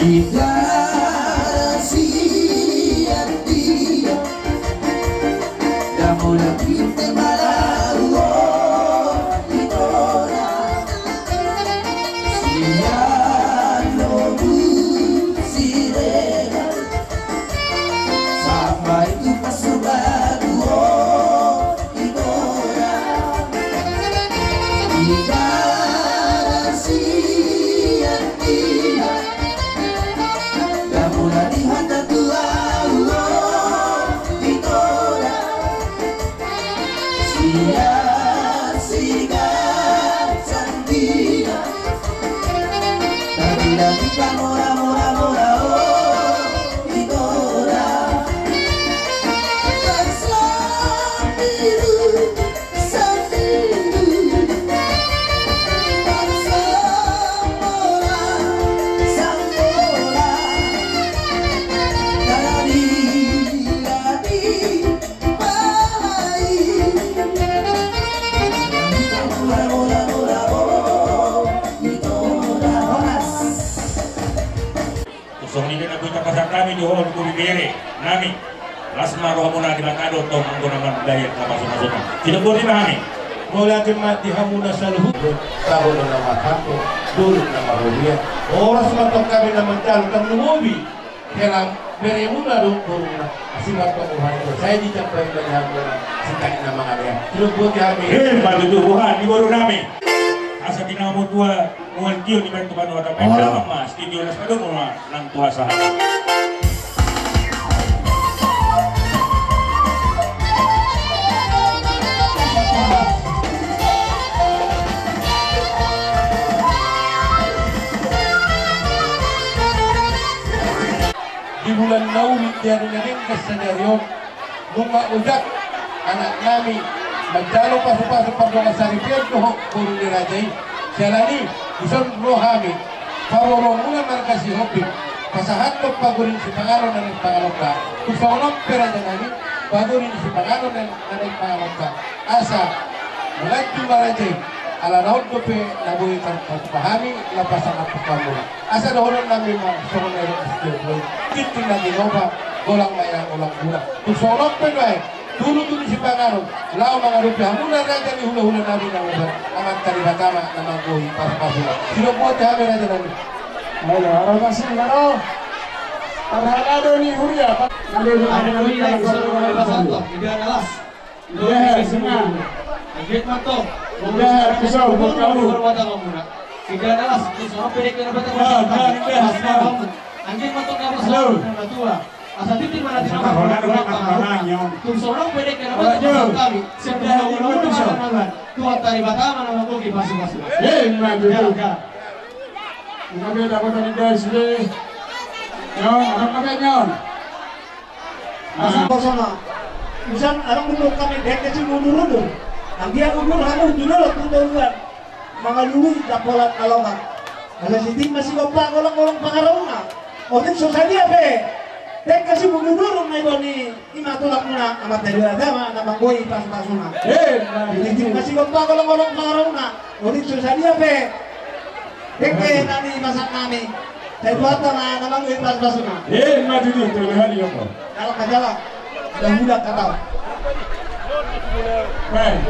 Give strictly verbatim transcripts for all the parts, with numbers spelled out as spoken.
Ida sian dia, damu na pinte malaho di tora, sian lobu sirena, sampai tu pasubaduo. Songon i do na boi tapasahat hami tu ho, tu bere nami. Las ma rohamuna, Debata do tong anggo na mambahen hapasu-pasuna. Sidok boti ma hami. Mauliate ma di hamuna saluhut. Tabo na marhato, dolok na marhobia. Horas ma tong hami na manjalo, tong lumobi hela beremuna dohot borumuna. Asi ma tong roha ni ho, sai dijambai ma di hamuna sitai na mangalea. Sidok boti hami. Eh, patutu roha ni boru nami. Asa di na matua mual tio di bantu panoa. Ora. Damang ma studio las padomu ma nang tu hasahatan. Di bulan na uli, di ari na denggan sadari on, nunga ojak anak nami manjalo pasu-pasu pardongan saripeon dohot boru ni raja i. Jala ni, dison ro hami, paborumuna marga Sihombing, pasahathon pagoding sipanganon na naeng panganonta. Tung songon on pe raja nami, pagoding sipanganon na naeng panganonta. Asa manganju ma raja i, ala na on dope na boi tarpatupa hami, na pasahathon hamuna. Asa dohonon nami ma songon na nidok ni si Jokowi: Tingting na tinopa, golang ma i, golang guna. Tung songon on pe nuaeng, tudu-tudu sipanganon, laho mangadopi hamuna raja ni hula-hula nami na umbahen Amanta Debata ma na manggohi pasu-pasuna. Sidok boti hami raja nami. Ayo, aroma singaro. Parhalado ni huria. Aduh, aduh, aduh, aduh, aduh, aduh, aduh, aduh. Anggiat ma tong. Anggiat ma tong. Anggiat ma tong. Anggiat ma tong. Halo. Asa tingting ma na tinopa, golang guna. Tung songon on pe dengke na boi tapasahat hami. Sian hula-hula, Tuhanta Debata ma na manggohi pasu-pasu. Eh, ima tutu. Ima be dapotan ni dasi be. Nyon, adong ma be nyon. Asa bosona. Misan adong dungkon hami dengke simudur-udur. Anggiat udur hamu tu dolok tu toruan, mangalului dapotan na lomak. Asa sititi ma sigompa, golang-golang pangarahutna. Otik so sadia pe dengke simudur-udur na iboan ni ima tulangmuna, Amanta Debata ma na manggohi pasu-pasuna. Eh, sititi ma sigompa, golang-golang pangarahutna. Otik so sadia pe dengke na nipasahat nami, sai Tuhanta ma na manggohi pasu-pasuna. Eh, ima tutu, tole hali apa? Dalam majalah. Dah budak kata. Baik.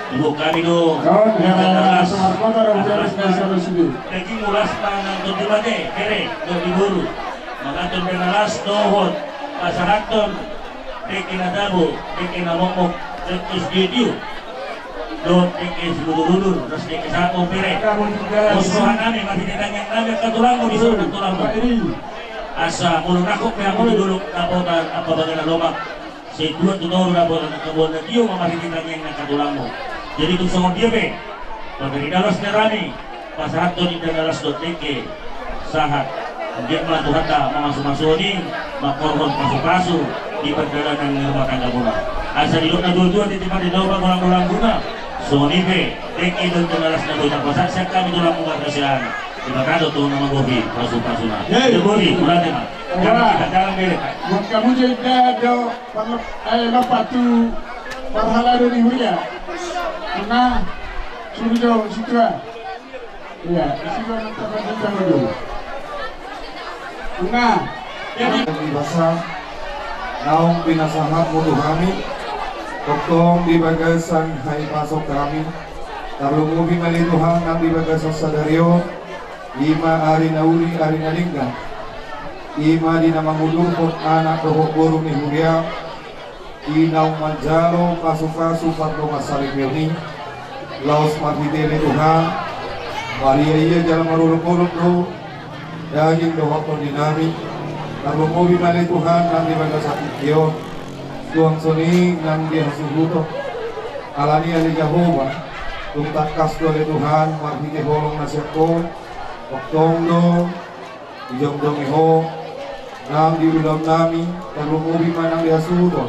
Ibu kami do. Kau, ya, Mas, apa, apa, apa, apa, apa, apa, apa. Daging ulas pangan tu di mate, kere, do di boru. Mangatur dengan las dohot pasahathon dengke na tabo, dengke na mokmok, dengke sititi, dohot dengke simudur-udur, ras dengke sapo pere. Pos roha nami, marhite tangiang nami angka tulangmu di son, tulangmu. Asa molo nangkok pe hamu di dolok dapotan apa bagana lomak. Sai tuat tu toru dapotan angka boan na tio ma marhite tangiang ni angka tulangmu. Jadi tung songon dia pe, parbere las ni hami, pasahathon indahan na las dohot dengke sahat. Anggiat ma Tuhanta mamasumasui, mangkorhon pasu-pasu di pardalanan ni rumah tanggamuna. Asa didok na tua-tua, titi ma di toba golang-golangguna. Songon i pe dengke dohot indahan na las na boi tapasahat sian hami tulangmu marga Siahaan. Debata do tong na manggohi pasu-pasuna. Hei. Dia boti, mulate ma. Ora. Jangan kita jalan bere. Buat hamu jo indahan do, pang-, eh, lompat tu parhalado ni huria. Tengah, suruh jo, situa. Iya, isi dong, tanggung jawab dulu. Enggak. Jadi di basa naung pinasahatmu tu hami, tongtong di bagasan hahipason hami, tarlumobi ma ale Tuhan nang di bagasan sadari on, i ma ari na uli, ari na denggan, i ma di na mangudurhon anak dohot boru ni huriam, i naung manjalo pasupasu pardongan saleleng ni on i, laos marhite ale Tuhan, mariaia jala marolopolop do daging dohot tondi nami, tarlumobi ma ale Tuhan nang di bagasan tingki on, suang songon i nang di hasuhuton. Alani ale Jahowa, tung tangkas do ale Tuhan marhite holong na sian Ho, tongtong do dijongjongi Ho nang di ulaon nami, tarlumobi ma nang di hasuhuton,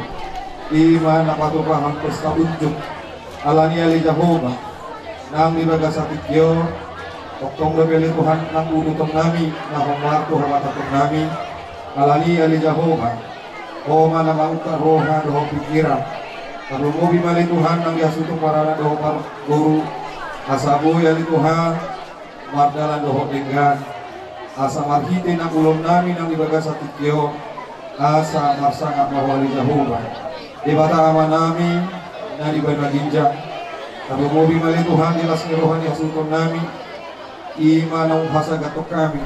i ma na patupahon pesta unjuk. Alani ale Jahowa, nang di bagasan tingki on, tongtong dope ale Tuhan nang uduton nami na hombar tu habatahon nami. Alani ale Jahowa, Ho ma na mangungkap roha dohot pingkiran, tarlumobi ma ale Tuhan nang di hasuhuton paranak dohot parboru, asa boi ale Tuhan mardalan dohot denggan, asa marhite nang ulaon nami nang di bagasan tingki on, asa marsangap ma Ho ale Jahowa, Debata Ama nami na di banua ginjang. Tarlumobi ma ale Tuhan di las ni roha ni hasuhuton nami, i ma naung hasagathon hami.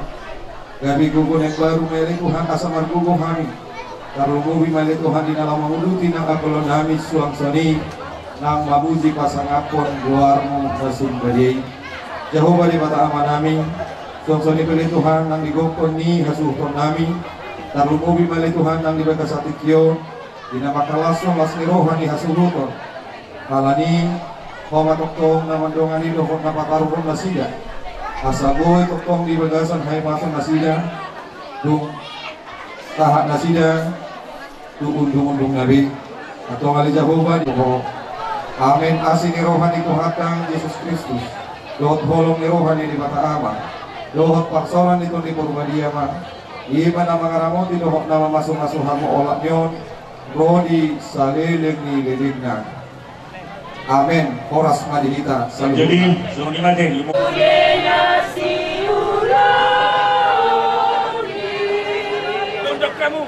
Gabe gogo na imbaru ma ale Tuhan asa margogo hami. Tarlumobi ma ale Tuhan di na laho manguduti nang angka ulaon nami, suang songon i nang mamuji pasangaphon goarmu na sun badia i, Jahowa Debata Ama nami. Suang songon i pe ale Tuhan nang di gokhon ni hasuhuton nami, tarlumobi ma ale Tuhan nang di bagasan tingki on, di na mangkalashon las ni roha ni hasuhuton. Alani Ho ma tongtong na mandongani dohot na pataruhon nasida, asa boi tongtong di bagasan hahipason nasida, dung sahat nasida tu undungundungna be. Antong ale Jahowa, di Ho. Amen. Asi ni roha ni Tuhanta Jesus Kristus, dohot holong ni roha ni Debata Ama, dohot parsaoran ni Tondi Parbadia ma, i ma na mangaramoti dohot na mamasumasu hamu olat ni on, ro di saleleng ni lelengna. Amen. Horas ma di hita saluhutna. Jadi, songon i ma te. Tunduk kamu.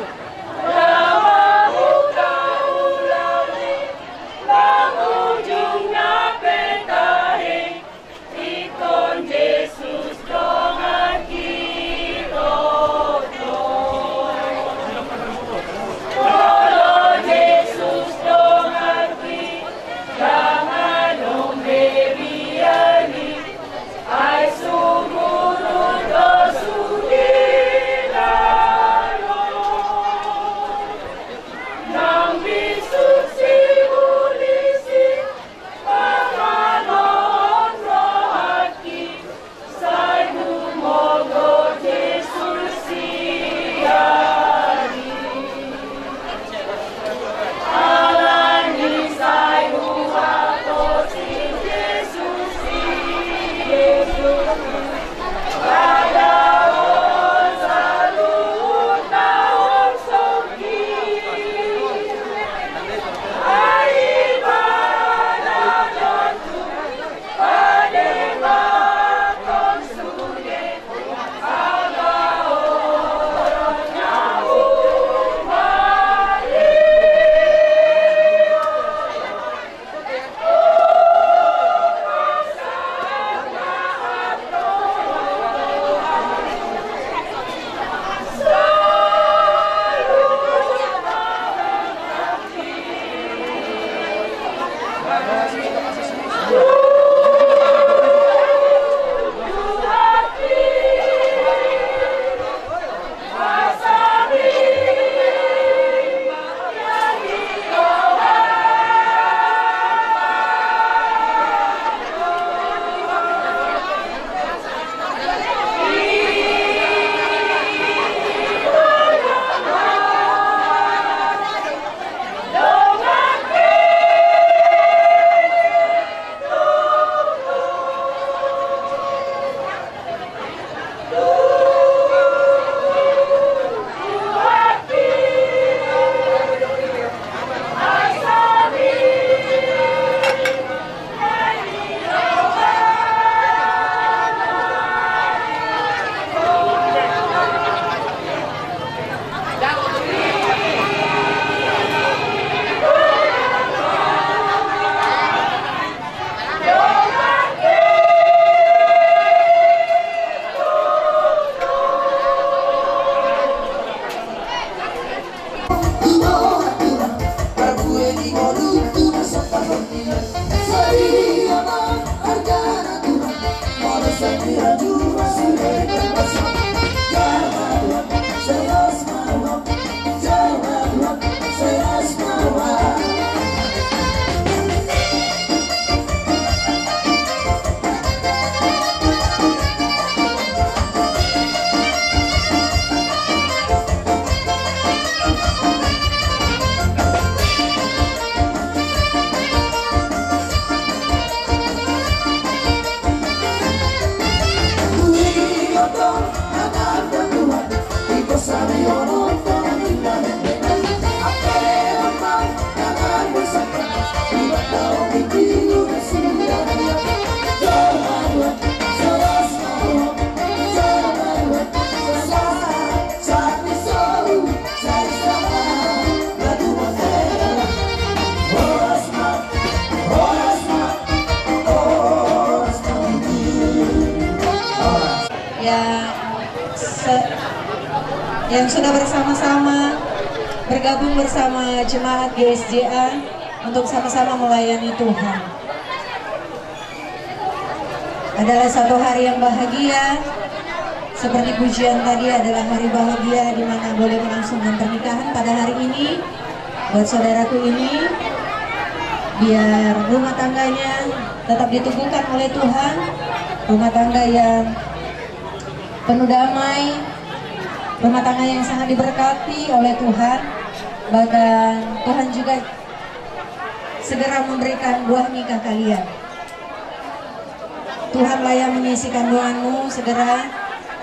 yang, se- yang sudah bersama-sama bergabung bersama jemaat G S J A untuk sama-sama melayani Tuhan. Adalah satu hari yang bahagia. Seperti pujian tadi, adalah hari bahagia di mana boleh melangsungkan pernikahan pada hari ini. Buat saudaraku ini, biar rumah tangganya tetap diteguhkan oleh Tuhan, rumah tangga yang penuh damai, rumah tangga yang sangat diberkati oleh Tuhan. Bahkan Tuhan juga segera memberikan buah nikah kalian. Tuhanlah yang mengisi kandunganmu, segera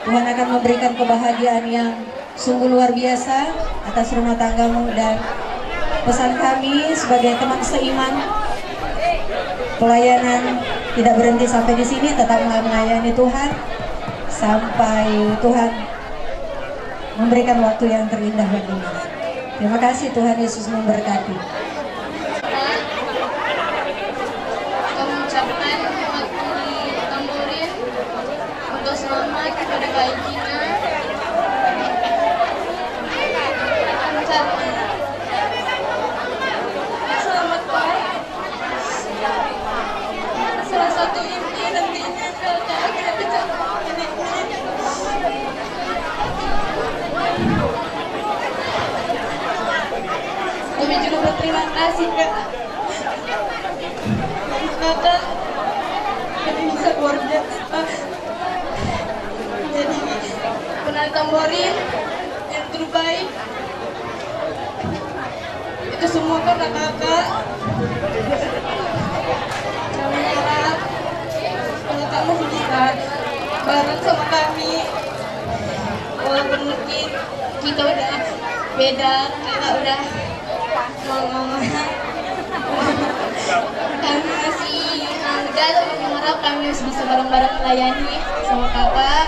Tuhan akan memberikan kebahagiaan yang sungguh luar biasa atas rumah tanggamu. Dan pesan kami sebagai teman seiman, pelayanan tidak berhenti sampai di sini, tetaplah melayani Tuhan sampai Tuhan memberikan waktu yang terindah bagimu. Terima kasih, Tuhan Yesus memberkati. Kami ucapkan buat Tamborin untuk selamat kepada Kak Gina. Selamat, Pak. Salah satu inti nantinya kalau tak ada kecelakaan ini. Kami juga berterima kasih, Kak. Kakak, kami bisa keluarga. Jadi, penari Tamborin yang terbaik. Itu semua karena kakak. Kami harap kalau kamu bisa bareng sama kami, walaupun mungkin kita udah beda, kakak udah mau mama. Kami masih, eh, muda, tapi kami harap kami masih bisa bareng-bareng melayani sama kakak.